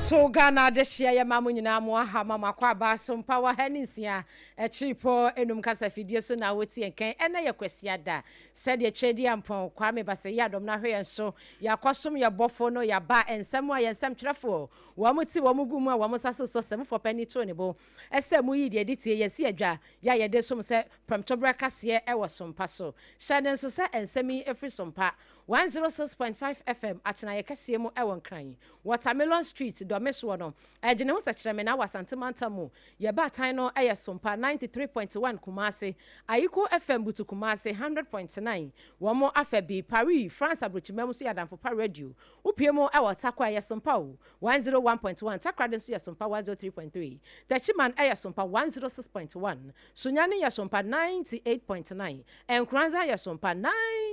To Ghana adehyeɛ yɛ ma mo nyinaa mo aha ma mo akɔ aba so mpa wɔ ha ne nsia akyiripɔ enum kasa fidie so na wotie nkɛn ɛnɛ yɛ Kwasiada sɛdeɛ Tweaduampɔn Kwame Basɛyi Adɔm no ahwɛ yɛn so yɛakɔsom yɛ bɔfo no yɛaba nsɛm a yɛn nsɛmtwerɛfoɔ wɔn ti wɔn gu mu a wɔn nsa so sɔ sɛmufoɔ panin too ne bo sɛ mo yi deɛ ɛde tie yɛsi adwa yɛ a yɛde som sɛ prɛmtoberɛ kaseɛ wɔ Sompa so. Hyɛ no nso sɛ nsɛm yi firi Sompa 106.5 FM atenaeɛ kɛseɛ mu wɔ Nkran, Watermelon Street, Dɔme soɔ no. Ɛgye ne ho sɛ Kyerɛmena wɔ Asante Mantam mu. Yɛn baatan no yɛ Sompa 93.1 Kumasi, Ayiko FM Butu Kumasi 100.9. Wɔn afa bi, Paris, France Aburokyiman mu nso yɛ Adamfo Pa Radio. Wopue mu wɔ Tarkwa ɛyɛ Sompa o. 101.1, Takoradi nso yɛ Sompa 103.3, Techiman yɛ Sompa 106.1, Sunyani yɛ Sompa 98.9, Nkoranza yɛ Sompa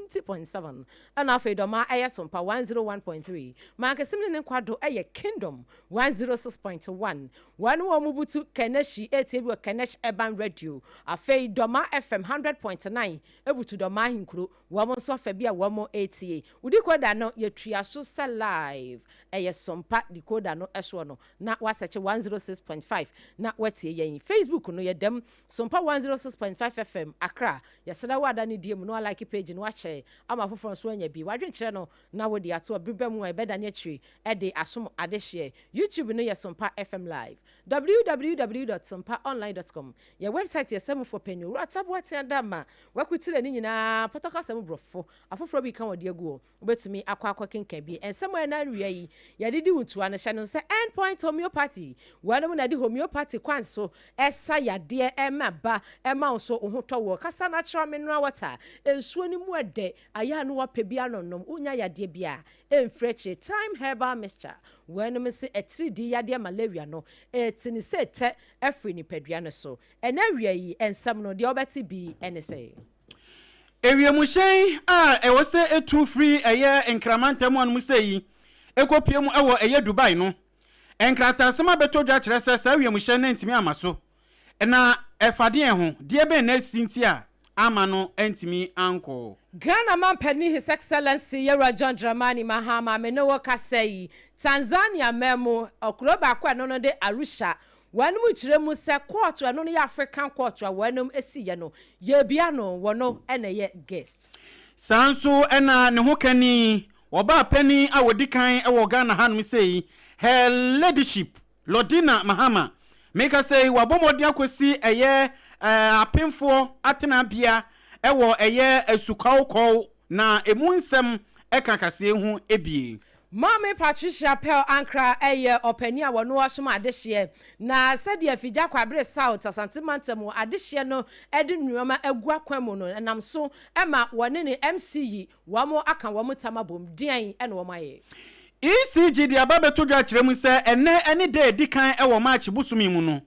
90.7, ɛna afei Dɔmaa yɛ Sompa 101.3, Mankesim ne ne Nkwado yɛ Kingdom 106.1. Wɔn a wɔbutu Kaneshie retie bi wɔ Kanesh Urban Radio, afei Dɔmaa FM 100.9 butu Dɔmaa Ahenkuro, wɔn nso afa bi a wɔretie. Wo decoder no yɛtua so sɛ live. Ɛyɛ Sompa decoder no soɔ no na woasɛkye 106.5 na woatie yɛn. Facebook no yɛda mu Sompa 106.5 FM Accra. Yɛsrɛ wo ada no die mu na woalike page no woakyɛ ama afoforɔ nso anya bi. W'adwenkyerɛ no na wode ato bere ba mu a yɛbɛdane akyire de asom adehyeɛ. YouTube no yɛ Sompa FM Live. Www dot sompaonline dot com Yɛn wɛbsaet yɛ samufo panyin Owura Taboa Teadama wakutire ne nyinaa pɔtɔ kasa mu borɔfo afoforɔ bi ka wɔde agu hɔ. Wobɛtumi akɔ akɔkenkan bi. Nsɛm a ɛna awia yi yɛde di wo ntoa no, hyɛ no nso sɛ End Point Homeopathy. Wɔnom na ɛde homeopathy kwan so sa yadeɛ ma ba ma wo so wo ho tɔ woɔ. Kasa natural mineral water, nsuo no mu ɛdɛ, ayɛ a na woapɛ bi anonom, wonya yadeɛ bi a, ɛmfiri akyire. Thyme Herbal Mixture, wɔnom se atiridii yadeɛ malaria no, ɛtene sɛ tɛ afiri nipadua no so. Ɛna awia yi nsɛm no, deɛ wobɛte bi ne sɛ. Ewiemhyɛn a ɛwɔ sɛ etu firi ɛyɛ Nkraman ntam anom sɛ yi kɔpue mu wɔ ɛyɛ Dubai no, nkrataasɛm abɛtɔ dwa kyerɛ sɛ saa wiemhyɛn no antumi amma so. Na ɛfa deɛn ho? Deɛ bɛn na asi nti a amma no antumi ankɔ? Ghana Manpanin His Excellency Yɛwura John Dramani Mahama me ne wo kasa yi, Tanzania man mu, kuro baako a ɛno no de Arusha Wɔnom kyerɛ mu sɛ kɔɔto a ɛno no yɛ African kɔɔto a wɔnom siiɛ no, yɛbia no, wɔno na ɛyɛ guest. Saa nso na ne ho kani, ɔbaa panin a ɔdi kan wɔ Ghana hanom sei, Her Ladyship Lordina Mahama, meka sei, wabɔ mmɔden akɔsi ɛyɛ apemfoɔ atenabea wɔ ɛyɛ Asukɔwkɔw na ɛmu nsɛm ka kaseɛ ho bie. Maame Patricia Pearl Ankrah yɛ ɔpanin a wɔno ɔsom adehyeɛ, na sɛdeɛ Afigya Kwabre South Asante Mantam mu adehyeɛ no de nnoɔma agu akwan mu no nam so ma wɔne ne MC yi wɔn aka wɔn ntam abom. Deɛn na wɔn ayɛ? ECG de aba abɛto dwa akyerɛ mu sɛ ɛnnɛ ne da a ɛdi kan wɔ March bosome mu no,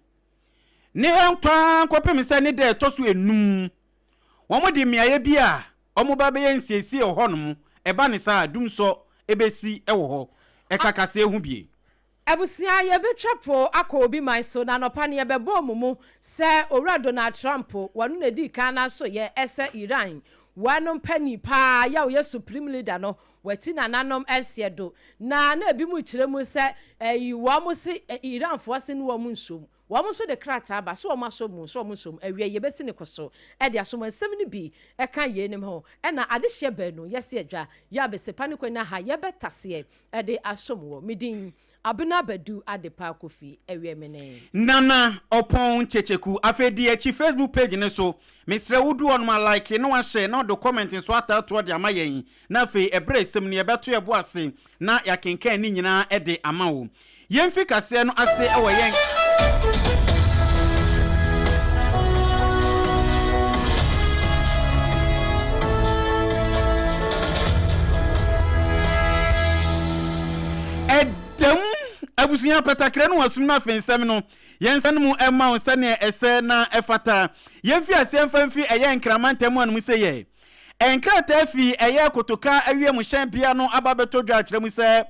ne ɛntɔ ara nkɔpem sɛ ne da a ɛtɔ so enum, wɔde mmeaeɛ bi a Wɔba bɛyɛ nsiesie wɔ hɔnom, ɛba no saa a, dumsɔ bɛsi wɔ hɔ. Ɛka kaseɛ ho bie. Abusua, yɛbɛtwa po akɔ obi man so, na anɔpa no yɛbɛbɔɔ mo mu sɛ Owura Donald Trump, wɔno na ɛdii kan n'asoyɛ sɛ Iran wɔnom panin paa yɛ a ɔyɛ Supreme Leader no, wati nananom nseɛ do. Na na ebinom rekyerɛ mu sɛ ɛyi wɔn se Iranfoɔ se ne wɔn nsom. Wɔn nso de krataa ba, so wɔn asɔ mu, so wɔn nsɔ mu. Awiei yɛbɛsi ne ko so de asom. Nsɛm no bi ka yeinom ho, Ɛna adehyeɛ baanu, yɛse adwa, yɛ abesepa ne kwan aha, yɛbɛtaseɛ de asom wɔ. Me din, Abena Badu Adepa Kofi, awiei me ne. Nana Ɔpɔn Kyekyeku afei di akyi Facebook page no so mesrɛ wo du hɔ nom a like na wa share na ɔde comment nso ataa toɔ de ama yɛn na afei ɛberɛ a ɛsɛm no yɛbɛto yɛbo ase na yɛakenkan ne nyinaa de ama wo. Yɛmfi kaseɛ no ase wɔ yɛn. Ɛdam abusua pɛtakrɛ no asum no afei nsɛm no yɛnsa no mu ɛma wo sɛdeɛ ɛsɛ na ɛfata. Yɛmfi aseɛ mfa mfi ɛyɛ Nkraman ntam anom sɛ yɛ Nkrataa fi ɛyɛ Kotoka awiemhyɛn bea no aba abɛtɔ dwa akyerɛ mu sɛ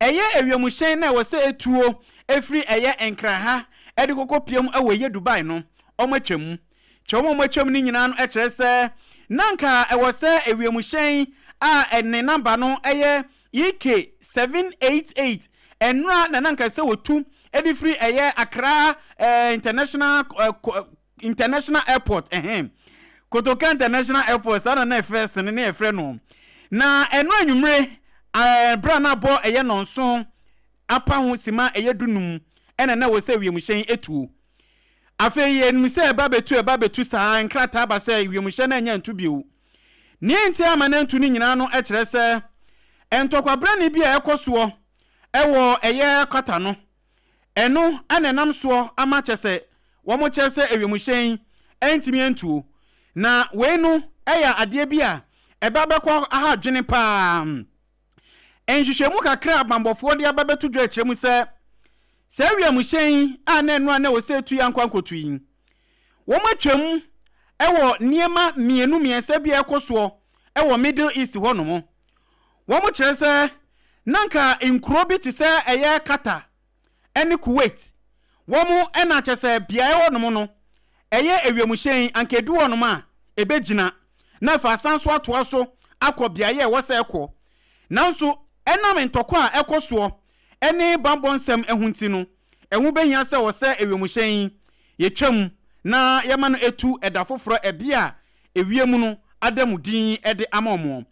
ɛyɛ awiemhyɛn no a ɛwɔ sɛ ɛtuo firi ɛyɛ Nkran ha de kɔkɔ piam wɔ ɛyɛ Dubai no wɔn atwa mu. Kyɛwm a wɔn atwam no nyinaa no kyerɛ sɛ na anka ɛwɔ sɛ awiemhyɛn a ne namba no yɛ EK 788 Ɛnora na na anka ɛsɛ wɔtu de firi ɛyɛ Accra eh, International eh, International Airport ɛhɛn Kotoka International Airport saa na na ɛfɛ sene ne ɛfrɛ no. Na ɛno anwummere eh, berɛ a na abɔ ɛyɛ nɔnson apa ho sima ɛyɛ dunum ɛna na ɛwɔ sɛ wiemhyɛn etuo. Afei yɛnim sɛ ɛba bɛtu ɛba bɛtu saa nkrataa ba sɛ wiemhyɛn no anya ntu bio. Nea enti a ama no antu no nyinaa no kyerɛ sɛ ntɔkwabrane bi a ɛkɔ soɔ wɔ ɛyɛ Qatar no, ɛno na ɛnam soɔ ama kyɛ sɛ wɔkyerɛ sɛ ewiemhyɛn antumi antuo. Na wei no yɛ adeɛ bi a ɛba bɛkɔ aha adwene pa ara. Nhwehwɛmu kakra a bammɔfoɔ de aba bɛto dwa kyerɛ mu sɛ, saa wiemhyɛn yi a na ɛno a na ɛwɔ sɛ ɛtu yi ankɔ ankɔtu yi, wɔatwam wɔ nneɛma mmienu mmiɛnsa bi a ɛkɔ soɔ wɔ Middle East hɔnom. Wɔkyerɛ sɛ na anka nkuro bi te sɛ ɛyɛ Qatar ne Kuwait, wɔn na kyerɛ sɛ beaeɛ hɔnom no, ɛyɛ ewiemhyɛn yi, anka ɛdu hɔnom a, ɛbɛgyina, na afei asan nso atoa so akɔ beaeɛ a ɛwɔ sɛ ɛkɔ. Nanso ɛnam ntɔkwa a ɛkɔ soɔ ne bammɔ nsɛm ho nti no, ɛho bɛhia sɛ wɔ sɛ ewiemhyɛn yi yɛtwam na yɛma no tu ɛda foforɔ ɛbeɛ a ewiem no ada mu dinn de ama wɔn.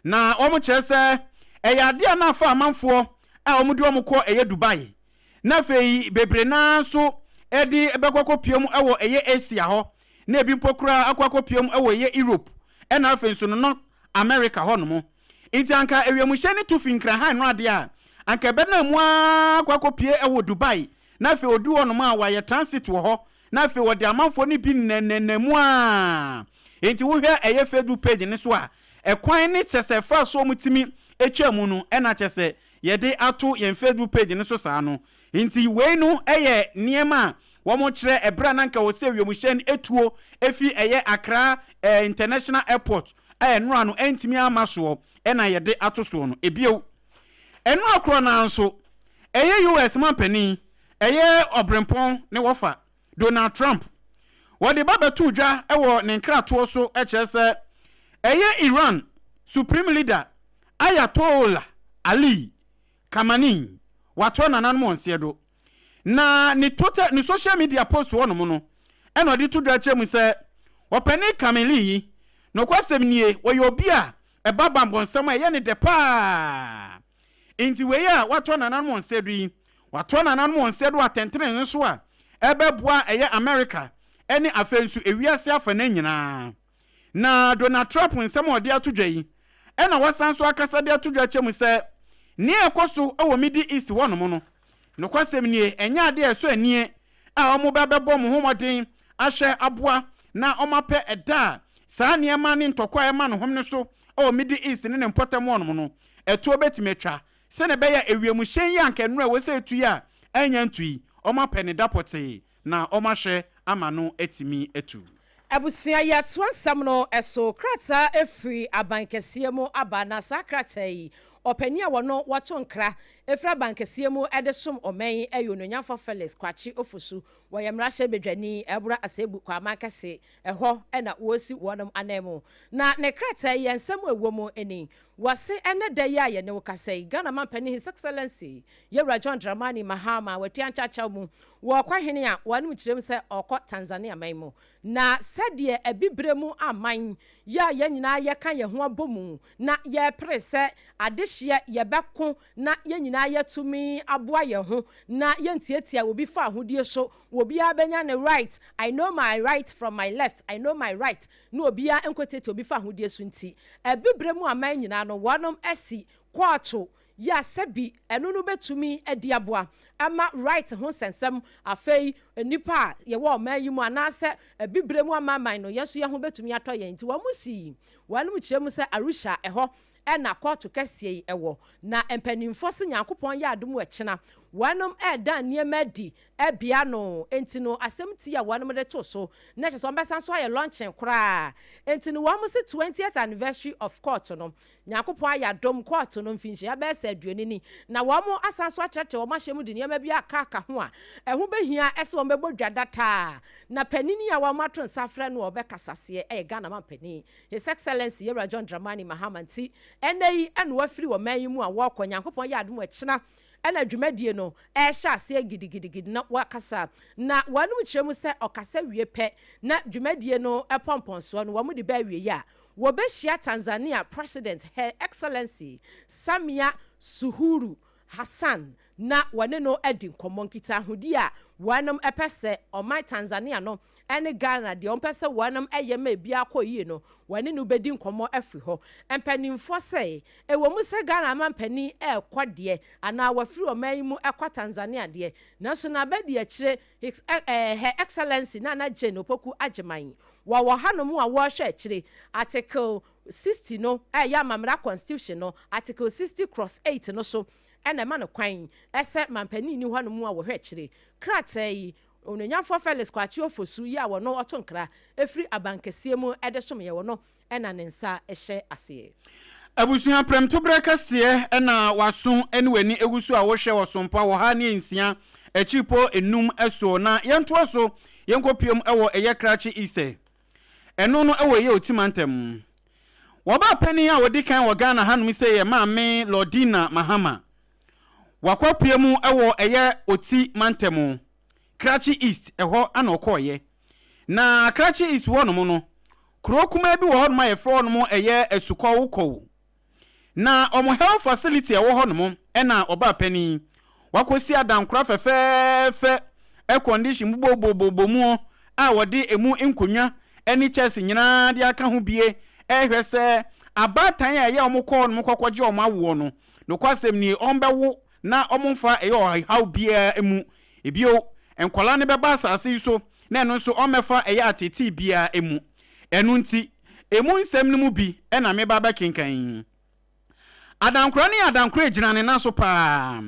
Na wɔkyerɛ sɛ ɛyɛ adeɛ a na afa amanfoɔ a wɔde wɔn kɔ ɛyɛ Dubai, na afei bebree no ara nso de bɛkɔ akɔpue mu wɔ ɛyɛ Asia hɔ, na ebi mpo koraa akɔ akɔpue mu wɔ ɛyɛ Europe, ɛna afei nso no North America hɔnom. Nti anka ewiemhyɛn no tu fi Nkrahan no adeɛ a, anka ɛbɛnam mu ara akɔ akɔpue wɔ Dubai, na afei ɔdu hɔnom a wɔayɛ transit wɔ hɔ, na afei wɔde amanfoɔ no bi nenenam mu ara. Enti wohwɛ ɛyɛ Facebook page no so a, ɛkwan ne kyɛ sɛ ɛfaa so wɔtumi twaa mu no na kyɛ sɛ yɛde ato yɛn Facebook page no so saa no. Enti wei no yɛ nneɛma a wɔkyerɛ ɛberɛ a na anka ɛwɔ sɛ wiemhyɛn tuo fi ɛyɛ Accra International Airport a ɛnora no antumi amma soɔ na yɛde ato soɔ no. Ebio, ɛnora korɔ no ara nso, ɛyɛ US mampanin, ɛyɛ ɔberempɔn ne wɔfa, Donald Trump, wɔde ba bɛtoo dwa wɔ ne nkratoɔ so kyerɛ sɛ ɛyɛ Iran Supreme Leader Ayatollah Ali Khamenei watoa nananom wɔn nseɛ do. Na ne Twitter, ne social media post hɔnom no ɛna ɔde to dwa kyerɛ mu sɛ ɔpanin Khamenei yi, nokwasɛm nie, ɔyɛ obi a ɛba bammɔnsɛm a ɛyɛ ne dɛ paa. Enti wei a watoa nananom wɔn nseɛ do yi, Watoa nananom wɔn nsa du atɛntrenee so a ɛbɛboa ɛyɛ Amerika ne afei nso ewiase afanan nyinaa. Na Donald Trump nsɛm a ɔde ato dwa yi na wasan nso akasa de ato dwa akyɛ mu sɛ nea ɛkɔ so wɔ Middle East hɔnom no, nokwasɛm nie, ɛnyɛ ade a ɛsɔ ani a wɔbɛbɛbɔ wɔn ho mmɔden ahwɛ aboa na wɔapɛ ɛda a saa nneɛma ne ntɔkwa a ɛma no home no so wɔ Middle East ne ne mpɔtam hɔnom no, ɛtoɔ bɛtumi atwa. Sɛnea ɛbɛyɛ a ewiemhyɛn yi a anka nnuru a ɛwɔ sɛ etu yi a annya ntu yi, wɔapɛ ne da pɔtee na wɔahwɛ ama no atumi atu. Abusua yi atoa nsɛm no so. Krataa firi aban kɛseɛ mu aba na saa krataa yi, ɔpanin a wɔno wɔto nkra firi aban kɛseɛ mu de som ɔman yi yɛ Onuonyamfoɔ Felix Kwakye Ofosu. Wɔyɛ mmarahyɛ badwani Abura Asebu Kwaman kɛse, ɛhɔ na wɔresi wɔnom ananmu. Na ne krataa yi nsɛm a ɛwɔ mu ni, Wɔse ɛnnɛ da yi a yɛne wo kasa yi, Ghana Manpanin His Excellency Yɛwura John Dramani Mahama watua nkyakyaw mu wɔ ɔkwahene a wɔanom kyerɛ mu sɛ ɔrekɔ Tanzania man mu. Na sɛdeɛ Abibire mu aman yi a yɛn nyinaa yɛka yɛn ho abɔ mu na yɛrepere sɛ adehyeɛ yɛbɛko na yɛn nyinaa yɛatumi aboa yɛn ho na yɛntiatia obi fawohodie so, obiara bɛnya ne right, I know my right from my left, I know my right, na obiara nkɔtiatia obi fahodie so nti, Abibire mu aman nyinaa no wɔnom asi kɔɔto yi a sɛbi ɛno no bɛtumi adi aboa ama right ho nsɛnsɛm, afei nnipa a yɛwɔ ɔman yi mu anaasɛ Abibire mu amanaman no yɛn nso yɛn ho bɛtumi atɔ yɛn nti wɔn sii wɔnom kyerɛ mu sɛ Arusha ɛhɔ na kɔɔto kɛseɛ yi wɔ na mpaninfoɔ se Nyankopɔn yɛ adom ɛkyena wɔnom ɛɛda nneɛma adi bea no nti no asɛm ti a wɔnom de to so na kyerɛ sɛ wɔn bɛsan so ayɛ launching koraa nti no wɔn se 20th anniversary of court no Nyankopɔn ayɛ adom court no mfinhyia bɛyɛ sɛ aduonu ni na wɔn asan so akyerɛkyerɛ wɔn ahyɛ mu de nneɛma bi aka aka ho a ɛho bɛhia sɛ wɔn bɛbɔ dwa dataa na panini a wɔn ato nsa afrɛ no a ɔbɛkasa seɛ ɛyɛ Ghana manpanin His Excellency Yɛwura John Dramani Mahama nti ɛnɛ yi ɛna wafiri ɔman yi mu a wɔkɔ Nyankopɔn yɛ adom ɛkyena. ɛna dwumadie no ɛrehyɛ aseɛ gidigidigidi na wakasa. Na wɔnom kyerɛ mu sɛ ɔkasa wie pɛ na dwumadie no pɔmpɔnsoɔ no wɔn de bɛ awieɛ a, wɔbɛhyia Tanzania President Her Excellency Samia Suhuru Hassan na wɔne no adi nkɔmmɔ. Nkitahodie a wɔnom pɛ sɛ ɔman Tanzania no ne Ghana deɛ wɔpɛ sɛ wɔnom yɛ ma ebiara kɔ yie no, wɔne no bɛdi nkɔmmɔ afiri hɔ. Mpanimfoɔ sɛ, ɛwɔ mu sɛ Ghana amanpanin rekɔ deɛ anaa wafiri ɔman yi mu kɔ Tanzania deɛ, nanso n'abadiakyire His Her Excellency Nana Jane Opoku Agyemang wɔwɔ hanom a wɔrehwɛ akyire. Article 60 no a ɛyɛ amammara constitution no, Article 60 cross 8 no so na ɛma no kwan sɛ manpanin nni hɔnom a wɔhwɛ akyire. Krataa yi, Onuonyamfoɔ Felix Kwakye Ofosu yi a wɔno ɔto nkra firi abankɛseɛ mu de someɛ wɔno na ne nsa hyɛ aseɛ. Abusua prɛmtoberɛ kɛseɛ na w'aso ne w'ani gu so a wohwɛ wɔ Sompa wɔ ha ne nsia akyiripɔ nnum soɔ na yɛntoa so yɛnkɔ piam wɔ ɛyɛ Krachi Ise ɛno no wɔ ɛyɛ Oti mantam. Wɔbaa panin a ɔdi kan wɔ Ghana hanom sei yɛ Maame Lordina Mahama. Wakɔ apue mu wɔ ɛyɛ Oti mantam, Krachi East ɛhɔ na ɔkɔeɛ. Na Krachi East hɔnom no, kuro kumaa bi wɔ hɔnom a yɛfrɛ hɔnom ɛyɛ Asukɔwokɔw. Na wɔn health facility a ɛwɔ hɔnom na ɔbaa panin wakɔsi adankora fɛfɛɛfɛ, air condition bobɔbobɔ mu a wɔde ɛmu nkonnwa ne chairs nyinaa de aka ho bie rehwɛ sɛ abaatan a ɛyɛ wɔn kɔ hɔnom kɔkɔgye wɔn awoɔ no, nokwasɛm nie, wɔbɛwo na wɔmfa ɛyɛ ɔhaw biara mu. Bio, nkwadaa no bɛba asase yi so na ɛno nso wɔmmɛfa ɛyɛ ateetee biara mu. Ɛno nti, emu nsɛm no mu bi na mereba abɛkenkan yi. Adankora no yɛ adankora a ɛgyina ne nan so pa ara,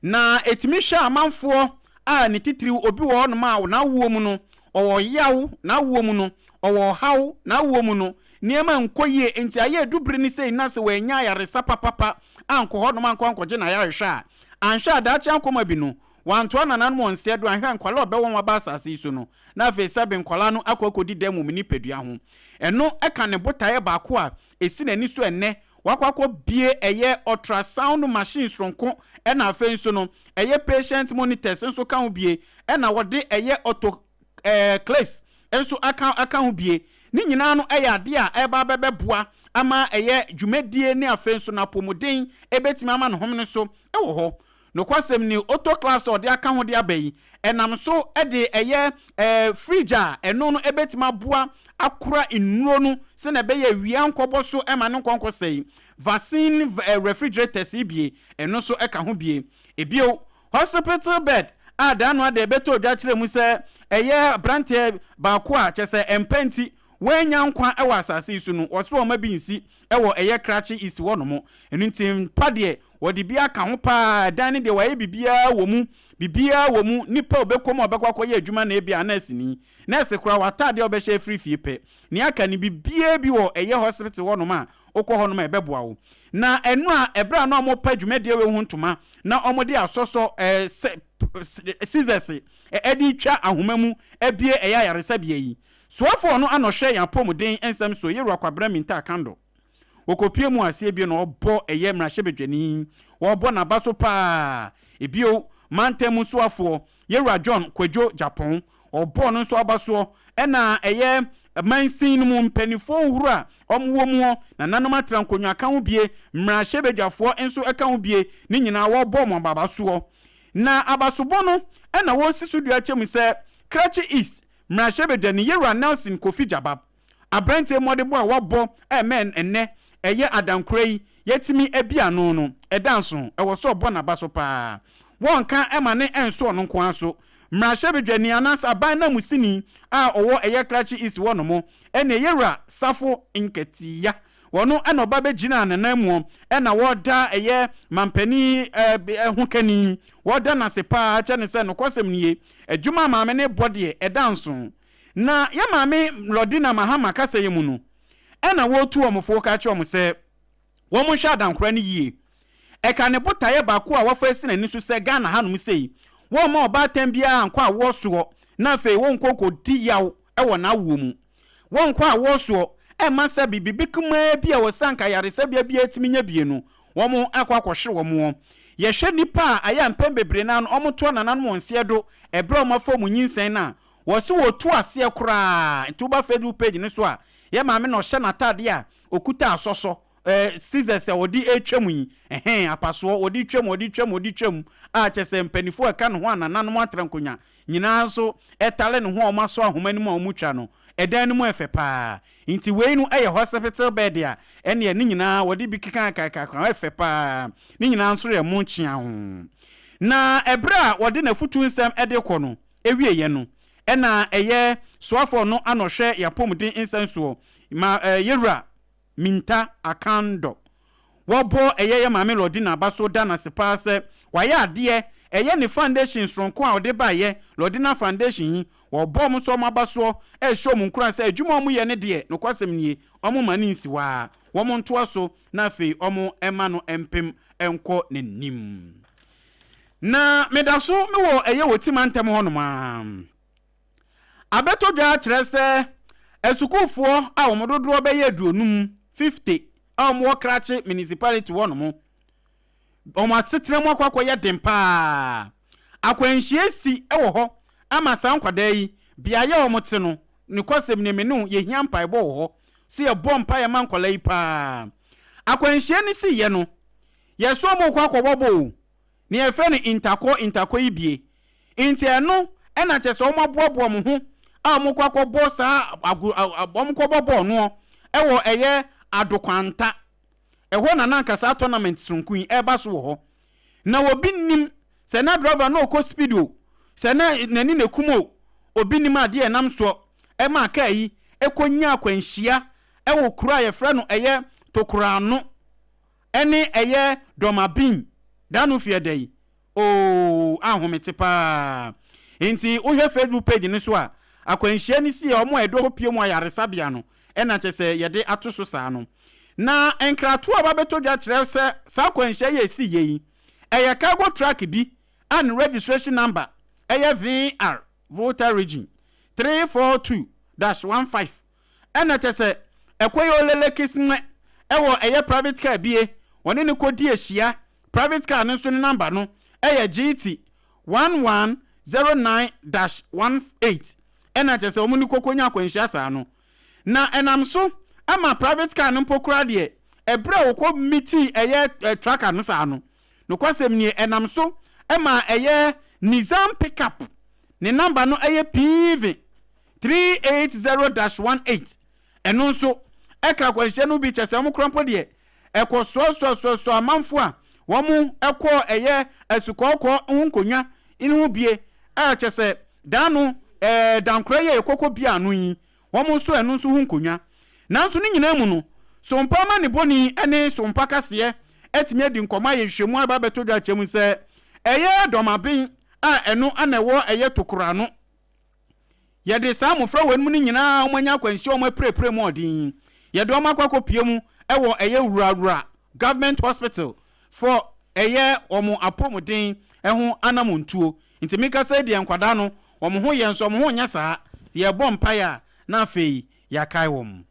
na ɛtumi hwɛ amanfoɔ a ne titiriw obi wɔ hɔnom a n'awoɔ mu no ɔwɔ yaw, n'awoɔ mu no ɔwɔ ɔhaw, n'awoɔ mu no nneɛma nkɔ yie, enti ayɛ adu bere no sei na sɛ wannya ayaresa papapa ankɔ hɔnom ankɔ ankɔgye n'ayarehwɛ a, anhwɛ a daakye ankɔma bi no, wantoa nananom wɔn nseɛ do anhwɛ a nkwadaa a ɔbɛwɔ wɔn aba asase yi so no, na afei sɛbe nkwadaa no akɔ akɔdi dɛm wɔ me nipadua ho. Ɛno ka ne botaeɛ baako a ɛsi n'ani so ɛnnɛ, wakɔ akɔbue ɛyɛ ultrasound machine soronko ɛna afei nso no ɛyɛ patient monitors nso ka ho bie ɛna wɔde ɛyɛ auto ɛɛ cliffs nso aka aka ho bie. Ne nyinaa no yɛ adeɛ a ɛreba abɛbɛboa ama ɛyɛ dwumadie ne afei nso n'apɔmuden ɛbɛtumi ama ne homene so wɔ hɔ. Nokwasɛm ni, autoclaves a ɔde aka ho de aba yi, ɛnam so de ɛyɛ ɛɛ fridge a ɛno no ɛbɛtumi aboa akora nnuro no sɛnea ɛbɛyɛ awia nkɔbɔ so ɛma no nkɔ nkɔsɛe. Vaccine refrigerators yi bie, ɛno nso ɛka ho bie. Ebio, Hospital bed a da ano ada ɛbɛtɔɔ dwa kyerɛɛ mu sɛ ɛyɛ abranteɛ baako a kyerɛ sɛ mpa nti wannya nkwa wɔ asase yi so no, wɔse wɔmma bi nsi wɔ ɛyɛ Krachi East hɔ nom. Ɛno nti mpa deɛ wɔde bi aka ho paa, ɛdan no deɛ wɔayɛ biribiara wɔ mu, biribiara wɔ mu, nipa a ɔbɛkɔ mu a ɔbɛkɔ akɔyɛ adwuma na ebia nɛɛseni, nɛɛse koraa w'ataadeɛ a wobɛhyɛ afiri fie pɛ, nea aka no biribiara bi wɔ ɛyɛ hospital hɔ nom a wokɔ hɔ nom a ɛbɛboa wo. Na ɛno a ɛberɛ a na wɔpɛ dwumadie wei ho ntoma na wɔde asɔsɔ ɛɛ sɛ scissors ɛde retwa ahoma mu abue ɛyɛ ayaresabea yi. Soafoɔ no ano hwɛ yɛn apɔmuden nsɛm so Yewura Kwabena Mintah Kandor. Wɔkɔpue mu aseɛ bio na ɔbɔ ɛyɛ mmarahyɛbadwani. Wɔbɔ n'aba so paa. Ebio, mantam mu soafoɔ Yewura John Kwadwo Gyapong, ɔbɔɔ no nso aba soɔ. Ɛna ɛyɛ mansin no mu mpaninfoɔ nhuro a wɔn wɔ muɔ, nananom atra nkonnwa ka ho bie, mmarahyɛbadwafoɔ nso ka ho bie, ne nyinaa wɔbɔ wɔn aba soɔ. Na abasobɔ no na wɔresi so dua kyɛ mu sɛ Krachi East mmarahyɛbadwani Yewura Nelson Kofi Gyabab Aberanteɛ mmɔdebɔ a wabɔ a ɛma ɛnnɛ ɛyɛ adankora yi yɛatumi abi ano no, ɛda nso, ɛwɔ sɛ ɔbɔ n'aba so pa ara. Wɔnka ma ne ɛnso ɔno nko ara so. Mmarahyɛbadwani anaasɛ aban nanmusini a ɔwɔ ɛyɛ Krachi East hɔ nom ɛne Yɛwura Safo Nketiah. Ɔno na ɔba bɛgyinaa n'ananmuo ɛna wɔda ɛyɛ mampanin ho kani. Wɔda no ase pa ara kyerɛ no sɛ nokwasɛm nie, adwuma a maame no rebɔ deɛ ɛda nso. Na yɛn maame Lordina Mahama kasa yi mu no, ɛna wɔretu wɔn fo ka kyerɛ wɔn sɛ wɔnhwɛ adankora no yie. Ɛka ne botaeɛ baako a wafa asi n'ani so sɛ Ghana hanom sei, wɔmma ɔbaatan biara nkɔ awoɔ soɔ na afei wɔnkɔ nkɔdi yaw wɔ n'awoɔ mu. Wɔnkɔ awoɔ soɔ mma sɛ biribi kumaa bi a ɛwɔ sɛ anka ayaresabea biara tumi nya bie no, wɔakɔ akɔhwere wɔn. Yɛhwɛ nnipa a ayɛ a mpɛn bebree no ara no wɔtoa nananom wɔn nseɛ do ɛberɛ a wɔafa wɔn nyinsɛn no a, wɔse wɔtu aseɛ koraa. Nti woba Facebook page no so a, yɛ maame na ɔhyɛ n'ataadeɛ a ɔkuta asɔsɔ, eh, scissors a ɔde retwa mu yi, ɛhɛn, apasoɔ, ɔde retwa mu, ɔde retwa mu, ɔde retwa mu, a kyerɛ sɛ mpanimfoɔ a ɛka ne ho a nananom atra nkonnwa nyinaa nso tale ne ho a wɔasɔ ahoma no mu a wɔtwa no. Ɛdan no mu yɛ fɛ paa. Nti wei no yɛ hospital bed a ɛneɛ ne nyinaa wɔde bi kekaakeka ɛyɛ fɛ paa. Ne nyinaa nso yɛ mo kyeaoo. Na ɛberɛ a wɔde n'afutu nsɛm de rekɔ no wieɛ no, ɛna ɛyɛ soafoɔ no ano hwɛ yɛn apɔmuden nsɛnsoɔ ma yɛwura Minta Akandɔ. Wɔbɔ ɛyɛ yɛ maame Lordina aba so da no ase paa sɛ wayɛ adeɛ, ɛyɛ ne foundation soronko a ɔde baeɛ, Lordina Foundation yi, wɔbɔ wɔn nso wɔn aba soɔ rehyɛ wɔn nkuran sɛ adwuma a wɔyɛ no deɛ nokwasɛm nie, wɔn mma no nsi hɔ ara, wɔn ntoa so na afei wɔn mma no mpem nkɔ n'anim. Na meda so mewɔ ɛyɛ wɔ Ti mantam hɔnom ara. Abɛtɔ dwa kyerɛ sɛ asukuufoɔ a wɔn dodoɔ bɛyɛ 50, 50, a wɔwɔ Krachi Municipality hɔ nom, wɔn asetena mu akɔ akɔyɛ den paa. Akwanhyia si wɔ hɔ ama saa nkwadaa yi, beaeɛ a wɔte no, nokwasɛm nie, me ne wo, yɛhia mpaebɔ wɔ hɔ, sɛ yɛbɔ mpaeɛ ma nkwadaa yi paa. Akwanhyia no siiɛ no, yɛsɛ wɔn rekɔ akɔbɔ bɔɔl o, Nea yɛfrɛ no ntakɔ ntakɔ yi bie. Nti ɛno na kyerɛ sɛ wɔn aboaboa wɔn ho a wɔn kɔ akɔbɔ saa ago wɔn kɔbɔ bɔɔl noɔ ɛwɔ ɛyɛ Adokwanta. Ɛhɔ na na anka saa tournament sononko yi ɛreba so wɔ hɔ. Na obi nnim sɛ na driver no ɔkɔ speed o, sɛ na n'ani na ɛkum o, obi nnim adeɛ a ɛnam soɔ ɛmaa kaa yi ɛkɔ nyaa akwanhyia ɛwɔ kuro a yɛfrɛ no ɛyɛ Tokorano. Ɛne ɛyɛ dɔmabin da no fiɛ da yi ooh ahomete paa nti wohwɛ Facebook page no so a akwanhyia no sii a wɔn a yɛde wɔn pue mu ayaresabea no ɛna kyerɛ sɛ yɛde ato so saa no na nkratoɔ a ɛba bɛtɔ dwa kyerɛ sɛ saa akwanhyia yi a ɛsii yɛ yi ɛyɛ cargo truck bi a ne registration number ɛyɛ VR Volta Region 342-15 Ɛna kyɛsɛ ɛkɔ yɛ olele kismɛ ɛwɔ ɛyɛ private car bie wɔne no kɔ di ahyia private car no nso ne number no ɛyɛ GT 1109-18 ɛna kyɛsɛ wɔn ne kɔ kɔ nya akwanhyia saa no na ɛnam so ɛma private car no mpo koraa deɛ ɛberɛ a wɔkɔ meetii ɛyɛ tracker no saa no nokwasɛm nie ɛnam so ɛma ɛyɛ Nissan pickup ne number no ɛyɛ PV 380-18, ɛno nso ɛka akwanhyia no bi kyɛ sɛ wɔn kora mpo deɛ ɛkɔ soasoasoasoa amanfoɔ a wɔn kɔɔ ɛyɛ asukɔɔkɔɔ ho nkonnwa no ho bie a kyɛ sɛ daa no ɛɛ dankorɛ yi a yɛkɔkɔ bia ano yi wɔn nso ɛno nso ho nkonnwa. Nanso ne nyinaa mu no Sompa amanebɔni ne Sompa kaseɛ atumi adi nkɔmmɔ ayɛ nhwehwɛmu aba abɛtɔ dwa akyerɛ mu sɛ ɛyɛ dɔmaben a ɛno na ɛwɔ ɛyɛ tokoro ano. Yɛde saa mmofra weinom no nyinaa a wɔanya akwanhyia a wɔapirapira mu ɔden yi, yɛde wɔn akɔ akɔpue mu wɔ ɛyɛ Wurawura Government Hospital for ɛyɛ wɔn apɔmuden ho anamontuo. Nti mekasa yi deɛ nkwadaa no wɔn ho yɛ nso wɔn ho nyɛ saa. Nti yɛbɔ mpaeɛ a na afei yɛakae wɔn.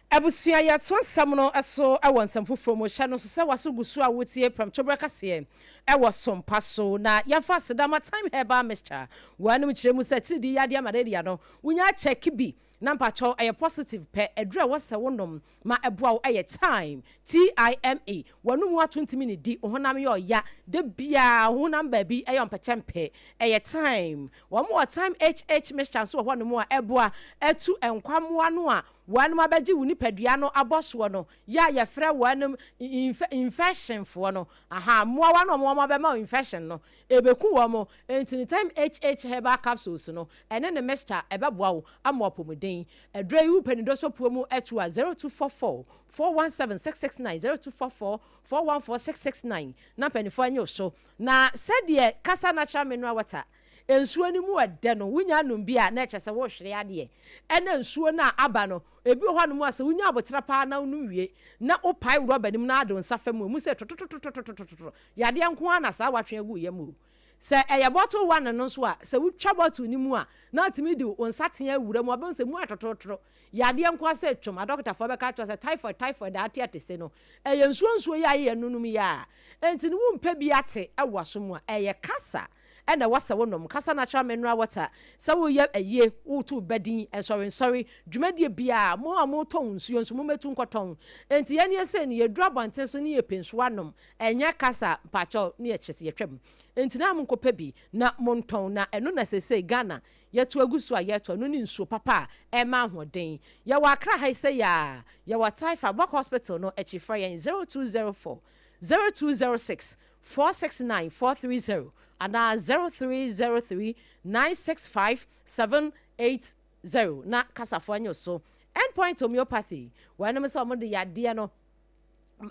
Abusua, Yɛtoa nsɛm no so wɔ nsɛm foforɔ mu. Hyɛ no nso sɛ w'aso gu so a woretie Prɛmtoberɛ Kaseɛ wɔ Sompa so. Na yɛmfa aseda ma Thyme Herbal Mixture. Wɔanom kyerɛ mu sɛ atiridii yadeɛ malaria no, wonya kyɛke bi na mpakyɛw ɛyɛ positive pɛ, aduru a ɛwɔ sɛ wonom ma ɛboa wo yɛ Thyme, T-I-M-E. W'anomu ato ntumi nnidi, wo honam yɛ ɔya, da biara wo honam baabi yɛ ɔmpɛkyɛmpɛ, ɛyɛ Thyme. Wɔn wɔ Thyme HH Mixture nso wɔ hɔnom a ɛboa tu nkwammoa no a Wɔnom abɛgye wo nipadua no abɔsoɔ no, yɛ a yɛfrɛ wɔnom infɛhyen foɔ no, ahaa, mmoawa no a wɔn abɛma wo infɛhyen no, ɛbɛku wɔn, enti no Time HH Herbal Capsules no, ɛne ne mixture ɛbɛboa wo ama w'apɔmuden. Aduro yi wopɛ ne dɔsɔpuo mu to a, 0244 417 669, 0244 414 669, na mpaninfoɔ anye wo so. Na sɛdeɛ Kasa Natural Mineral Water Nsuo no mu ɛdɛ no, wonya nom bi a, na ɛkyerɛ sɛ worehwere adeɛ. Ɛna nsuo no a aba no, ebi wɔ hɔnom a sɛ wonya aboterɛ pa ara na wonom wie, na wopae rɔba no mu na wode wo nsa fa mu a, ɛmu sɛ totototototototo. Yadeɛ nko ara na saa watwe agu wo yam o. Sɛ ɛyɛ bottle one no nso a, sɛ wotwa bottle no mu a, na atumi de wo nsateaa awura mu, wobɛhu sɛ mu ayɛ tɔtɔtɔrɔ. Yadeɛ nko ara sɛ twom, adɔkotafoɔ bɛka akyerɛ wo sɛ typhoid, typhoid a ate ate se no, ɛyɛ nsuo nsuo yi a yɛnonom yi ara. Enti no wompɛ bi ate wɔ w'aso mu a, ɛyɛ kasa na ɛwɔ sɛ wonom. Kasa natural mineral water, sɛ woreyɛ ayie, woreto wo ba din, nsɔrensɔre, dwumadie biara, mo a motɔn nsuo nso mommɛtu nkɔtɔn. Enti yɛn yɛ sei no, yɛduru abɔnten so ne yɛpɛ nsuo anom, ɛnyɛ kasa mpakyɛw ne yɛkyɛ sɛ yɛtwam. Enti na monkɔpɛ bi na montɔn, na ɛno na seesei Ghana yɛto agu so a yɛtɔ, ɛno ne nsuo papa a ɛma ahoɔden. Yɛwɔ Accra ha yi sɛi ara, yɛwɔ Taifa, Bok Hospital no akyi, frɛ yɛn 0204 0206 469 430 anaa 0303 965 780 na kasafoɔ nye wo so. End Point Homeopathy, wɔnom sɛ wɔde yadeɛ no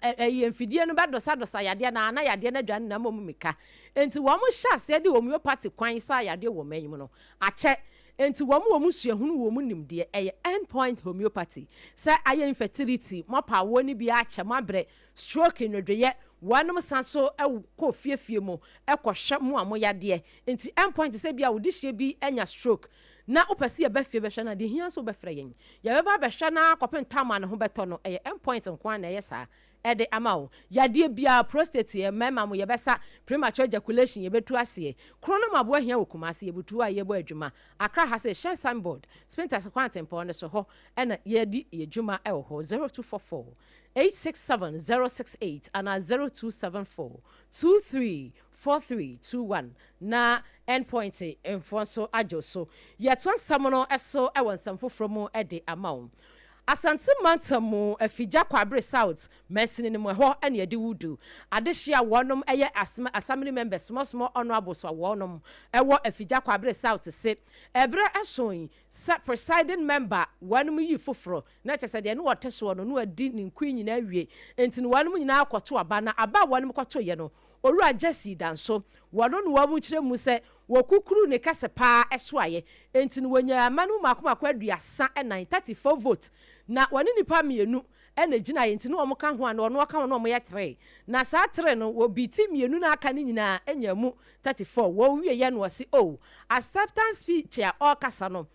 ɛyɛ mfidie no bɛdosadosa yadeɛ no ara na yadeɛ no adwane na mmom mika. Enti wɔn hyɛ aseɛ de homeopathy kwan saa yadeɛ wɔ man yi mu no akyɛ. Enti wɔn wɔ mu suahunu wɔ mu nimdeɛ. Ɛyɛ End Point Homeopathy. Sɛ ayɛ infertility, moapɛ awoɔ no bi akyɛ, moabrɛ, stroke, nnwodwoeɛ, wɔnom san so kɔ fie fie mu kɔhwɛ mo a moyadeɛ. Enti End Point sɛ ebia wo dehyeɛ bi anya stroke na wopɛ sɛ yɛba fie bɛhwɛ no a, deɛ ɛhia nso wobɛfrɛ yɛn. Yɛbɛba abɛhwɛ no ara kɔpem tam a ne ho bɛtɔ no. Ɛyɛ endpoint nko ara na ɛyɛ saa de ama wo. Yadeɛ biara, prostate, yɛ mmarima mo, yɛbɛsa, premature ejaculation, yɛbɛtu aseɛ. Kuro no mu aboa hia wɔ Kumasi, yɛbutu hɔ a yɛbɔ adwuma. Accra ha sei, Shell signboard, Spintex kwantempɔn no so hɔ na yɛdi yɛ dwuma wɔ hɔ. 0244 867 068 anaa 0274 23 4321 na Endpoint mfoɔ nso agye wo so. Yɛtoa nsɛm no so wɔ nsɛm foforɔ mu de ama wo. Asante mantam mu Afigya Kwabre South mansini no mu ɛhɔ na yɛde wo du. Adehye a wɔnom yɛ Assembly members small small honourables a wɔnom wɔ Afigya Kwabre South se ɛberɛ ɛso yi sɛ presiding member wɔnom yi foforɔ na kyerɛ sɛ deɛ ne ɔte soɔ no na wadi ne nkoe nyinaa awie nti no wɔnom nyinaa kɔto aba na aba a wɔnom kɔtoeɛ no Owura Jesse Danso, wɔno na wɔn kyerɛ mu sɛ wɔkukuruu ne kɛse paa soaeɛ, enti no wɔnyaa mma no mu mako mako 34, 34 vote, na wɔne nnipa mmienu na ɛgyinaeɛ, nti no wɔn ka ho a na ɔno ɔka ho na wɔn yɛ three, na saa three no wɔbiiti mmienu no a aka no nyinaa nyaa mu 34, wɔwieɛ no wɔse oh, acceptance speech a ɔrekasa no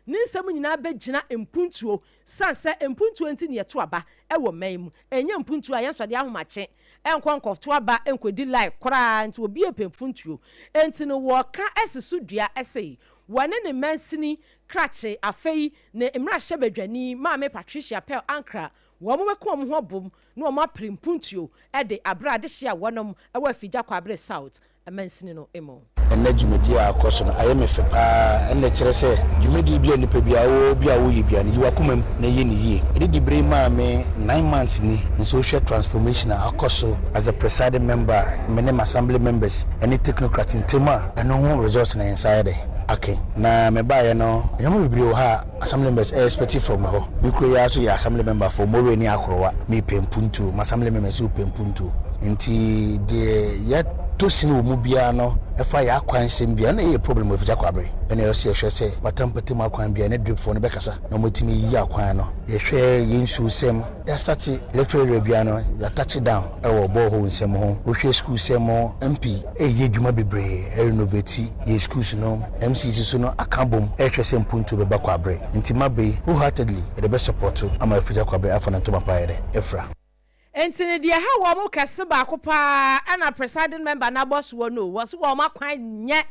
Ne nsɛm nyinaa bɛgyina mpuntuo, sane sɛ mpuntuo nti na yɛto aba wɔ man mu. Ɛnyɛ mpuntuo a yɛn nso de ahomakye nkɔ nkɔto aba nkɔdi line koraa nti obi repɛ mfuntuo. Enti no wɔka si so dua sei, wɔne ne mansini krakye afei ne mmarahyɛbadwani Maame Patricia Pearl Ankrah wɔn bɛka wɔn ho abom na wɔn apere mpuntuo de abrɛ adehyeɛ a wɔnom wɔ Afigya Kwabre South mansini no mu. Ɛnnɛ dwumadie a akɔ so no ayɛ me fɛ paa. Ɛnna ɛkyerɛ sɛ dwumadie bi a nipa biara wɔ bi a woyɛ biara no yi w'akoma mu na yɛ no yie. Ɛde diberɛ yi maa me 9 months ni nso wohwɛ transformation a akɔ so as a presiding member, me ne m'assembly members ne technocrat ntam a, ɛno ho results na yɛn nsa ayɛ dɛ aka yi. Na mebaeɛ no nneɛma bebree wɔ ha a assembly members ɛ expect from me hɔ. Me kuro yi ara nso yɛ assembly member for Moree ne Akorowa. Mepɛ mpuntuo, m'assembly members nso pɛ mpuntuo. Nti deɛ yɛtɔ sini wɔ mu biara no ɛfa yɛ akwansɛm biara na ɛyɛ problem wɔ Afigya Kwabre. Ɛna ɛwɔ sɛ yɛhwɛ sɛ watampata mu akwan biara ne dripfoɔ no bɛkasa na wɔatumi ayiyi akwan no. Yɛhwɛ yɛn nsuosɛm, yɛastarte electoral area biara no yɛatouch down ɛwɔ borehole nsɛm ho. Wohwɛ school sɛm ho, MP ɛreyɛ adwuma bebree ɛrenovate yɛn schools no. MCC so no aka abom ɛrehwɛ sɛ mpuntuo bɛba Kwabre. Nti maba yi wholeheartedly yɛde bɛ support ama Afigya Kwabre afa ne ntoma pa ayɛ dɛ afira. Enti no deɛ ɛha wɔn kɛse baako pa ara na presiding member no abɔ soɔ no o, wɔse wɔn akwan nyɛ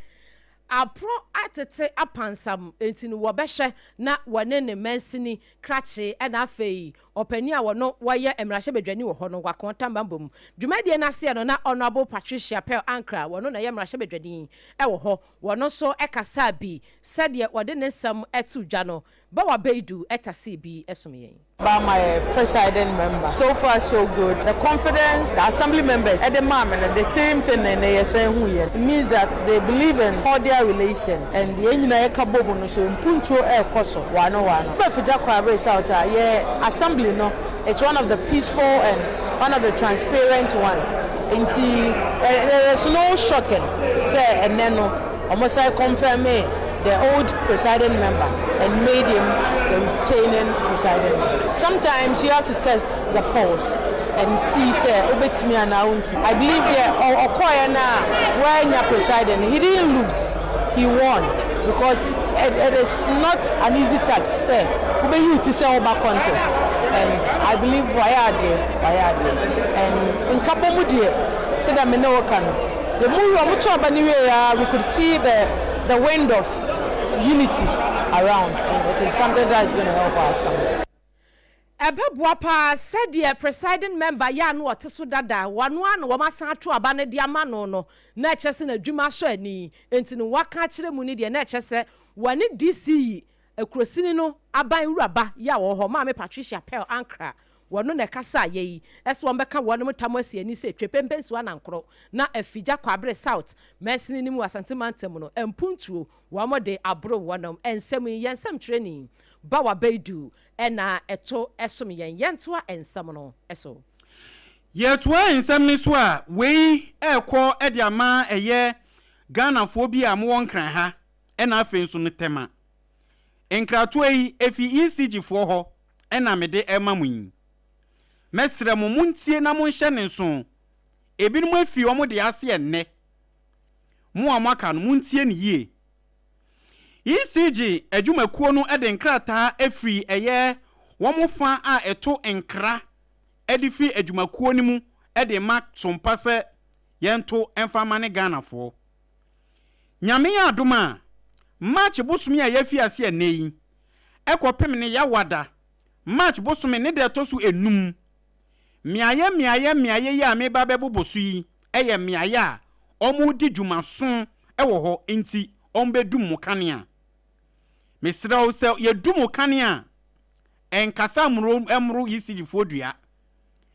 aporɔ atete apansam, enti no wɔbɛhwɛ na wɔne ne mansini krakye ɛna afei ɔpanin a wɔno wɔyɛ mmarahyɛbadwani wɔ hɔ no wako Tambambo Dwumadie no aseɛ no na Honourable Patricia Pearl Ankrah wɔno na ɛyɛ mmarahyɛbadwani wɔ hɔ, wɔno nso kasaa bi sɛdeɛ wɔde ne nsɛm too dwa no, Bawa Beidu tasee bi som yɛn. By my presiding member. So far so good. The confidence the assembly members ɛde maa me no, the same thing na ɛnɛ yɛsan hu yɛ. It means that they believe in cordial relation and yɛn nyinaa yɛka bɔ mu no so mpuntuo ɛrekɔ so wano wano. Woba Afigya Kwabre South a, yɛn assembly no it's one of the peaceful and one of the transparent ones. Nti there is no shocking sɛ ɛnɛ no wɔn san confirmee the old presiding member and made him the retaining presiding member. Sometimes you have to test the pulse. and see sɛ wobɛtumi anaa wontumi. I believe deɛ ɔkɔeɛ no a wannya presiding no, he didn't lose, he won because it, it is not an easy task sɛ wobɛyi wo ti sɛ woba contest and I believe wayɛ adeɛ, wayɛ adeɛ and nkabɔ mu deɛ sɛdeɛ me ne wo ka no, yɛmu wɔn to aba no wieɛ ara we could see the, the wind of unity around and it is something that is going to help our assembly. Ɛbɛboa paa sɛdeɛ presiding member yɛ a na ɔte so dada, wɔno ara na wɔasan ato aba no de ama no no, na ɛkyerɛ sɛ n'adwuma asɔ ani. Enti no wɔaka akyerɛ mu no deɛ na ɛkyerɛ sɛ wɔne DCE, Akurosini no aban wura ba yi a ɔwɔ hɔ, Maame Patricia Pearl Ankrah, wɔno na ɛkasaeɛ yi, sɛ wɔbɛka wɔnom ntam asi ani sɛ Twepempe Nsuo Anankoro na Afigya Kwabre South mansini no mu wɔ Asante Mantam no mpuntuo wɔde aboro wɔnom nsɛm yi. Yɛn nsɛmtwerɛni Bawa Baidu na ɛto som yɛn. Yɛntoa nsɛm no so. Yɛtoa nsɛm no so a, wei rekɔ de ama ɛyɛ Ghanafoɔ bi a mowɔ Nkran ha ɛna afei nso no Tema. Nkratoɔ yi, ɛfiri ECG foɔ hɔ na mede rema mo yi. Mɛsrɛ mo, montie na monhyɛ no nso. Ebinom afi wɔn deɛ ase ɛnnɛ. Mo a moaka no, montie no yie. ECG adwumakuo no de nkrataa firi ɛyɛ wɔn fa a ɛto nkra de firi adwumakuo no mu de rema Sompa sɛ yɛnto mfa mma ne Ghanafoɔ. Nyame yɛ adom a, March bosome a yɛafi ase ɛnnɛ yi kɔpem ne Yawada, March bosome ne da ɛtɔ so enum, mmeaeɛ mmeaeɛ mmeaeɛ yi a mereba abɛbobɔ so yi yɛ mmeaeɛ a wɔredi dwumaso wɔ hɔ nti wɔbɛdum mo kanea. Mesrɛ wo sɛ yɛdum wo kanea a, nkasa mmoro mmoro ECGfoɔ dua.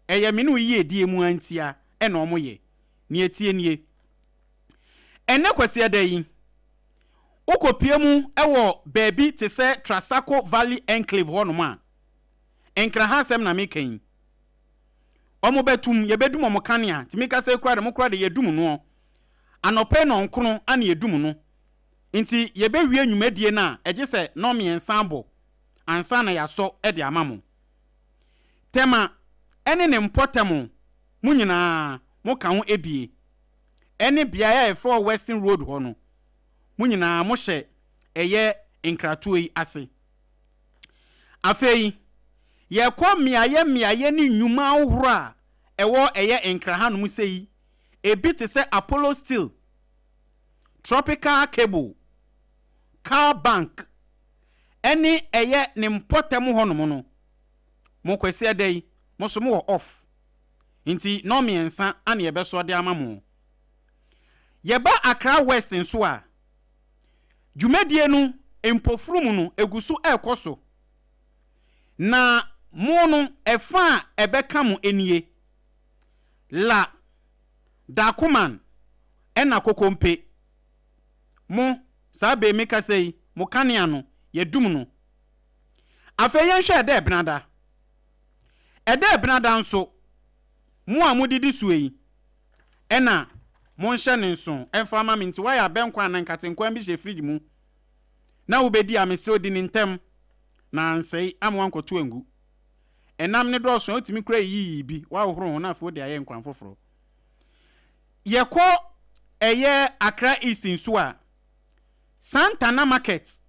Ɛyɛ me ne wo yiedie mu ara ntia na wɔyɛ. Nea ɛteɛ nie. Ɛnnɛ Kwasiada yi, wokɔpue mu wɔ baabi te sɛ Trasaco Valley Enclave hɔnom a, Nkraha asɛm na meka yi. Wɔbɛtum, yɛbɛdum wɔn kanea. Nti mekasa yi koraa de, mo koraa de yɛdum noɔ. Anɔpa yi nɔnkono ana yɛdum no. Nti yɛbɛwie nnwumadie no a, ɛgye sɛ nɔmmiɛnsa abɔ ansa na yɛasɔ de ama mo. Tema ne ne mpɔtam mo nyinaa moka ho bie. Ɛne beaeɛ a yɛfrɛ hɔ Western Road hɔ no, mo nyinaa mohyɛ ɛyɛ nkratoɔ yi ase. Afei, yɛkɔ mmeaeɛ mmeaeɛ ne nnwuma ahohorɔ a ɛwɔ ɛyɛ Nkran hanom sei, ebi te sɛ Apollo Steel, Tropical Cable, Car Bank, ɛne ɛyɛ ne mpɔtam hɔnom no, mo Kwasiada yi, mo nso mowɔ off, nti nnɔnmiɛnsa ana yɛbɛsɔ de ama mo. Yɛba Accra West nso a, Dwumadie no mpofirim no ɛgu so rekɔ so, na mo no ɛfa a ɛbɛka mo nie, La, Dakoman ɛna Kokompe. Mo, saa bee mekasa yi, mo kanea no, yɛadum no. Afei yɛnhwɛ ɛda Ɛbenada. Ɛda Ɛbenada nso, mo a modidi soɔ yi, Ɛna monhyɛ no nso mfa mma me nti woayɛ abɛnkwan anaa nkatenkwan bi hyɛ fridge mu na wobɛdi a mesrɛ wo di no ntɛm na ansɛe ama woankɔto angu. Ɛnam no dɔɔso a wotumi kora yiyi bi woahohoro ho na afei wode ayɛ nkwan foforɔ. Yɛkɔ ɛyɛ Accra East nso a, Santana Market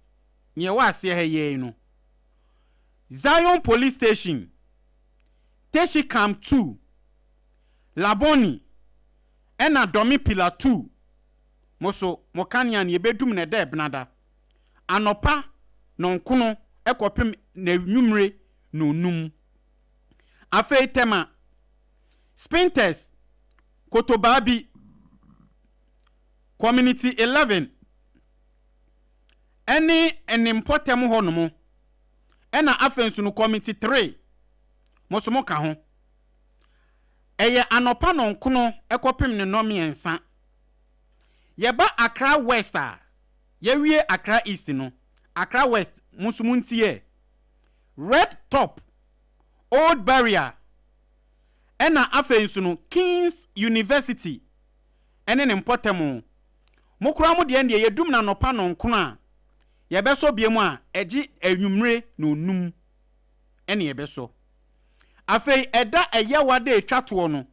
nea ɛwɔ aseɛ ha yi ara yi no, Zion Police Station, Teshie Camp 2, Labone ɛna Dɔme Pillar 2 mo so mo kanea no yɛbɛdum no ɛda ɛbenada anɔpa nɔnkono kɔpem n'anwummere nɔnnum. Afei Tema, Spintex, Kotobaabi, Community 11 ɛne ne mpɔtam hɔ nom ɛna afei nso no Community 3 mo so mo ka ho. Ɛyɛ anɔpa nɔnkono kɔpem ne nnɔmmiɛnsa. Yɛba Accra West a, yɛawie Accra East no, Accra West, mo nso montie ɛ. Red Top, Old Barrier, ɛna afei nso no King's University ɛne ne mpɔtam. Mo koraa mo deɛ deɛ yɛdum no anɔpa nɔnkono a, yɛbɛsɔ biom a, ɛgye anwummere nɔnnum ɛne yɛbɛsɔ. Afei ɛda ɛyɛwa da ɛtwa toɔ no,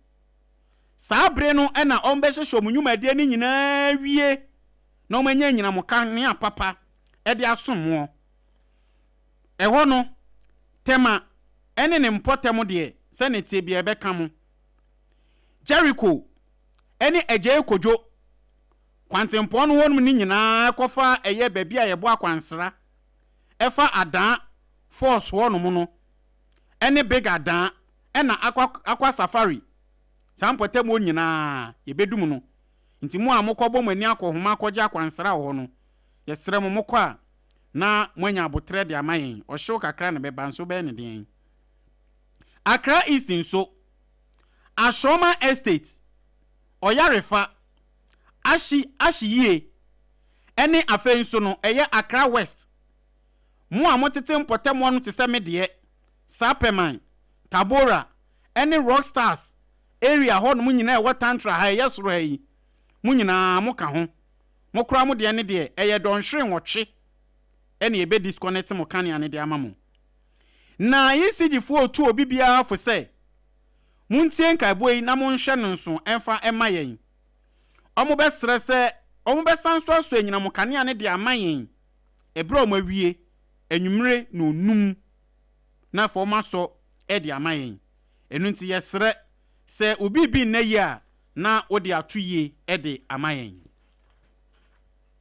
saa bere no na wɔbɛhyehyɛ wɔn nnwumadie no nyinaa awie na wɔanya anyinam kanea papa de asom moɔ. Ɛhɔ no, Tema ne ne mpɔtam deɛ, sɛdeɛ ɛteɛ biara ɛbɛka mo. Jeriko ne Agyei Kojo kwantempɔn no hɔnom no nyinaa kɔfa ɛyɛ baabi a yɛbɔ akwansra ɛfa Adaa Falls hɔnom no ne Big Adaa ɛna Akwa Akwa Safari saa mpɔtam hɔ nyinaa yɛbɛdum no. Nti mo a mokɔbɔ mo ani akɔ homa akɔgye akwansra wɔ hɔ no, yɛsrɛ mo mokɔ a na moanya aboterɛ de ama yɛn, ɔhyew kakra na ɛbɛba nso wobɛyɛ no deɛn? Accra East nso, Ashorma Estate, Ɔyarefa, Ahyi Ahyiyie ɛne afei nso no ɛyɛ Accra West. Mo a motete mpɔtamuwa no te sɛ me deɛ, Sapɛman, Tabora ɛne Rockstars area hɔnom nyinaa a ɛwɔ Tantra ha ɛyɛ soro ha yi, mo nyinaa moka ho. Mo koraa mo deɛ no deɛ ɛyɛ dɔnhwere nwɔtwe ɛna yɛbɛ disconnect mo kanea no de ama mo. Na ECG foɔ retu obi biara fo sɛ montie nkaebɔ yi na monhwɛ no nso mfa mma yɛn. Wɔbɛsrɛ sɛ wɔbɛsan nso asɔ anyinam kanea no de ama yɛn ɛberɛ a wɔawie anwummere nnɔnnum na afei wɔasɔ de ama yɛn. Ɛno nti yɛsrɛ sɛ obi rebi nna yie a na wode ato yie de ama yɛn.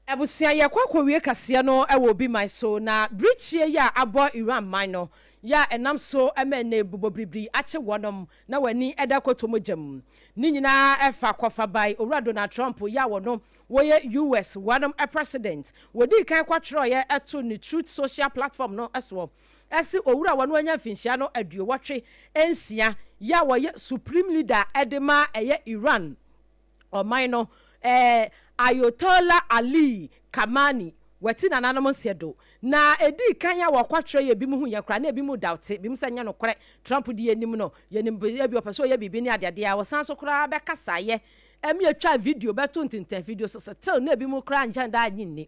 Abusua yɛkɔ akɔwie kaseɛ no wɔ obi man so na birikyie yi a abɔ Iran man no yɛ a ɛnam so ma ɛnɛ bobɔbiribiri akye wɔnom na w'ani da kɔtɔ mogya mu. Ne nyinaa ɛfa kɔfa by Owura Donald Trump yɛ a wɔno wɔyɛ US wɔnom president. Wɔdii kan kɔtwerɛeɛ too ne Truth Social platform no soɔ se Owura wɔno anya mfinhyia no 86 yɛ a wɔyɛ Supreme Leader de ma ɛyɛ Iran ɔman no eh, Ayotollah Ali Khamenei, wati nananom nseɛ do. Na edii kan a wɔkɔtwerɛ yɛ binom hu yɛn koraa na ebinom doubte, binom sɛ nyɛ nokorɛ, Trump deɛ yɛnim no, yɛnim ebi ɔpɛ sɛ ɔyɛ biribi ne adeadeɛ a, ɔsan so koraa bɛkasaeɛ ɛme yɛtwaa video bɛto ntintan video so, still na ebinom koraa nkyɛn daa nnye nni.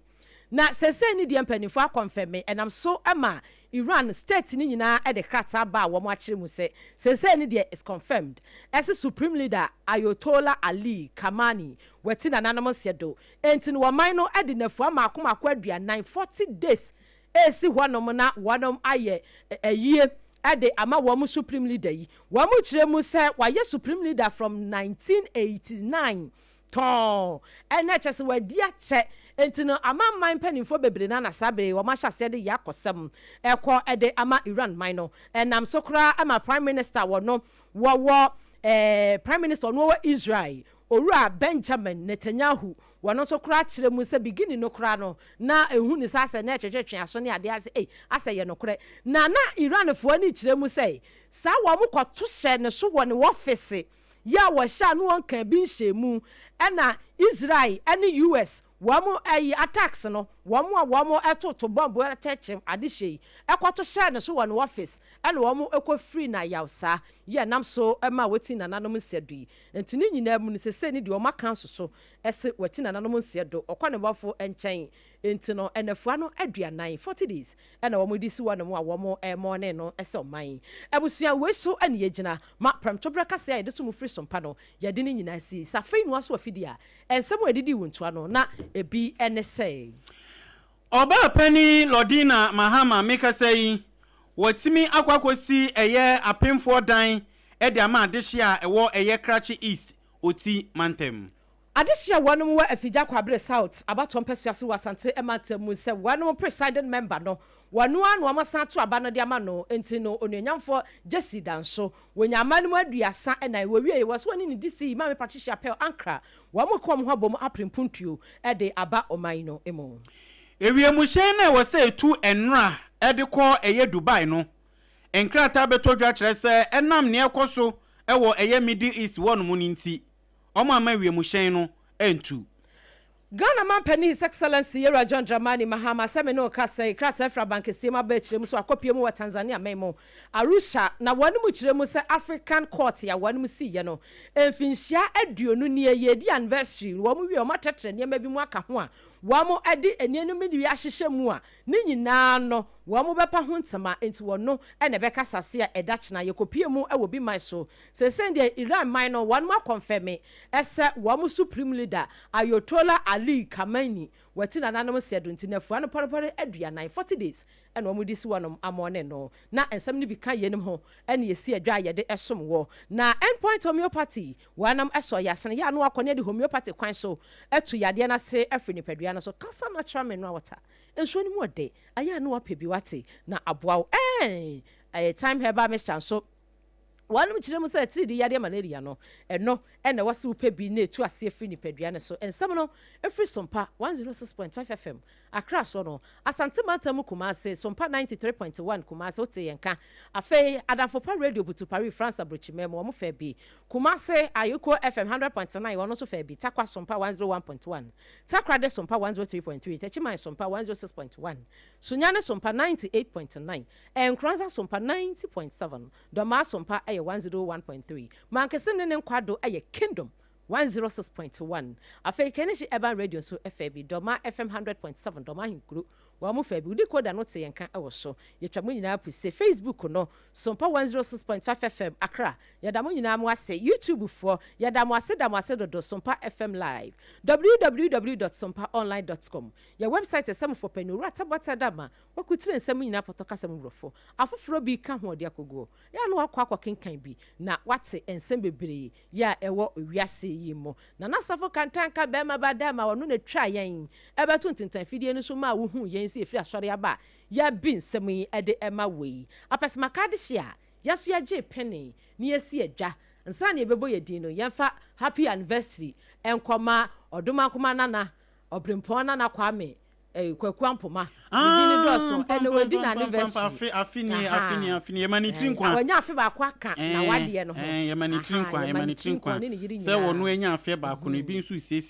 Na sesei ne deɛ mpaninfoɔ akɔnfɛme, ɛnam so ma Iran state no nyinaa de krataa baa wɔn akyerɛ mu sɛ sesei ne deɛ is confirmed ɛse Supreme Leader Ayotollah Ali Khamenei wati nananom nseɛ do, enti no wɔman no de nafua maako maako 40, 40 days, resi hɔnom na wɔnom ayɛ ayie de ama wɔn Supreme Leader yi. Wɔn kyerɛ mu sɛ wayɛ Supreme Leader from 1989 tɔnn, ɛna kyerɛ sɛ wadi akyɛ, enti no amanaman mpanimfoɔ bebree no ara na saa bere yi wɔn ahyɛ aseɛ de yakɔsɛm ɛkɔ de ama Iran man no. Ɛnam so koraa ma Prime Minister wɔno wɔwɔ eh, Prime Minister ɔno ɔwɔ Israel, Owura Benjamin Netanyahu, wɔno nso koraa kyerɛ mu sɛ beginning no koraa no na ɛhu ne saa sɛ na ɛtwetwetwe aso ne adeɛ ase ei asɛ yɛ nokorɛ. Na na Iranfoɔ ani kyerɛ mu sɛ saa wɔn kɔto hyɛ ne so wɔ ne wɔfese yɛ a wɔhyɛ a no wɔnkaa bi nhyɛɛ mu ɛna Israel ɛne US wɔn ɛyi attacks no wɔn a wɔn ɛtoto bomb ɛkyɛkyem ade hyɛ yi ɛkɔto hyɛɛ ne so wɔ ne office ɛna wɔn ɛkɔ firi no ayaw saa yɛ ɛnam so ɛma wɔti nananom nsia do yi nti ne nyinaa mu no sesei ne deɛ wɔn aka nso so ɛse wɔti nananom nsia do ɔkɔ ne bɔfo nkyɛn nti no ɛnafua no 40, 40 days, ɛna wɔn de si hɔnom a wɔn remɔɔne no sɛ ɔman abusua. Wei so na yɛgyina ma prɛmtoberɛ kaseɛ a yɛde so mu firi so mpa no, yɛde ne nyinaa si. Sɛ afei noa so afidie a, nsɛm a ɛdidi wo ntoa no na ebi ne sɛ. Ɔbaa panin Lordina Mahama mekasa yi, watumi akɔ akɔsi ɛyɛ apemfoɔ dan de ama adehyeɛ a ɛwɔ ɛyɛ Krachi East Oti mantam. Adehye a wɔnom wɔ Afigya Kwabre South abatoɔ mpɛsoa so wɔ Asante mantam mu sɛ wɔnom presiding member no, wɔno ara na wɔn asan ato aba no de ama no, nti no Onuonyamfoɔ Jesse Danso, wɔnya ama no mu 34, wɔwieɛ wɔ so wɔne ne DC Maame Patricia Pearl Ankrah wɔn reka wɔn ho abom apere mpuntuo de aba ɔman no mu. Ewiemhyɛn no a ɛwɔ sɛ etu nnora de kɔ ɛyɛ Dubai no, nkrataa bɛtɔ dwa kyerɛ sɛ ɛnam nea ɛkɔ so wɔ ɛyɛ Middle East hɔnom no nti, wɔamma wiemhyɛn no antu. Ghana Manpanin His Excellency Yewura John Dramani Mahama sɛ me ne wo kasa yi, krataa firi abankɛseɛ mu aba akyire mu sɛ wakɔpue mu wɔ Tanzania man mu, Arusha, na wɔn mu kyerɛ mu sɛ African Court a wɔn mu siiɛ no mfinhyia 20 nie, yɛredi anniversary, wɔn wie a wɔatrɛtrɛ nneɛma bi mu aka ho a. Wɔde nneɛma bi ahyehyɛ mu a ne nyinaa no wɔbɛpa ho ntama, enti wɔno na ɛbɛka asase a ɛda kyena. Yɛkɔpue mu wɔ bi man so seesei deɛ, Iran man no wɔnom akɔnfɛme sɛ wɔn Supreme Leader Ayotollah Ali Khamenei wati nananom seɛ do, nti nafua no pɔrepɔre 40, 40 days, na wɔde si wɔnom amɔne no. Na nsɛm no bi ka yeinom ho na yɛsi adwa a yɛde som wɔ. Na Endpoint Homeopathy wɔnom sɔ yɛasene yɛ ano akɔ ne de homeopathy kwan so atu yadeɛ no ase afiri nipadua no so. Kasa natural mineral water nsuo no mu ɔde ayɛ ano apɛ bi wate na aboa wo. Ɛɛ Time Herbal Mixture nso wɔnom kyerɛ mu sɛ atiridii yadeɛ malaria no, ɛno na ɛwɔ sɛ wopɛ bi na ɛtu aseɛ firi nipadua no so. Nsɛm no firi Sompa 106.5 FM Accra soɔ no, Asante mantam mu Kumasi, Sompa 93.1 Kumasi, wote yɛn nka. Afei Adamfo Pa Radio butu Paris, France aburokyiman mu, wɔn fɛ bi. Kumasi, Ayuko FM 100.9, wɔn nso fɛ bi. Tarkwa Sompa 101.1, Takoradi Sompa 103.3, Techiman Sompa 106.1, Sunyani Sompa 98.9, Nkoranza Sompa 90.7, Dormaa Sompa yɛ 101.3, Mankesim ne ne nkwado yɛ Kingdom 106.1. Afei Kaneshie Urban Radio nso fɛ bi, Dormaa FM 100.7, Dormaa Ahenkuro, wɔn mo fɛ bi. Wodi koda no te yɛn nka wɔ so. Yɛtwa mo nyinaa puse. Facebook no, Sompa 106.5 FM, Accra. Yɛda mo nyinaa mo ase. YouTube foɔ, yɛda mo ase da mo ase dodo. Sompa FM Live. Www dot sompaonline dot com Yɛ website ɛsɛmfoɔ panin, Owura Taboatse Adama, wakutire nsɛm nyinaa pɔtɔ kasa mu borɔfo. Afoforɔ bi ka ho ɔde akɔguɔ. Yɛ a na wakɔ akɔkenkan bi na wate nsɛm bebree yɛ a ɛwɔ wiase yi mu. Nana Safo Kantanka barima ba Dama ɔno na ɛtwaa yɛn bɛto ntentan fidie no so maa wohuu yɛn sɛ yɛfiri asɔre aba a yɛabi nsɛm yi de ma wo yi. Apɛsɛmaka adehye a yɛso yɛgyee pene na yɛsi adwa nsa na yɛbɛbɔ yɛn din no yɛmfa Happy Anniversary nkɔma Ɔdomankoma Nana Ɔbrempɔn Nana Kwame Kwaku Ampoma, ne din no dɔɔso, ɛnɛ wadi n'anniversary. Afe, afe nie, afe nie, afe nie, yɛma ne tiri nkwa. Wanya afe baako aka n'awadeɛ no ho. Yɛma ne tiri nkwa, yɛma ne tiri nkwa. Ne ne yere Sɛ nyinaa. wɔno anya afe baako no, ebi nso resiesie.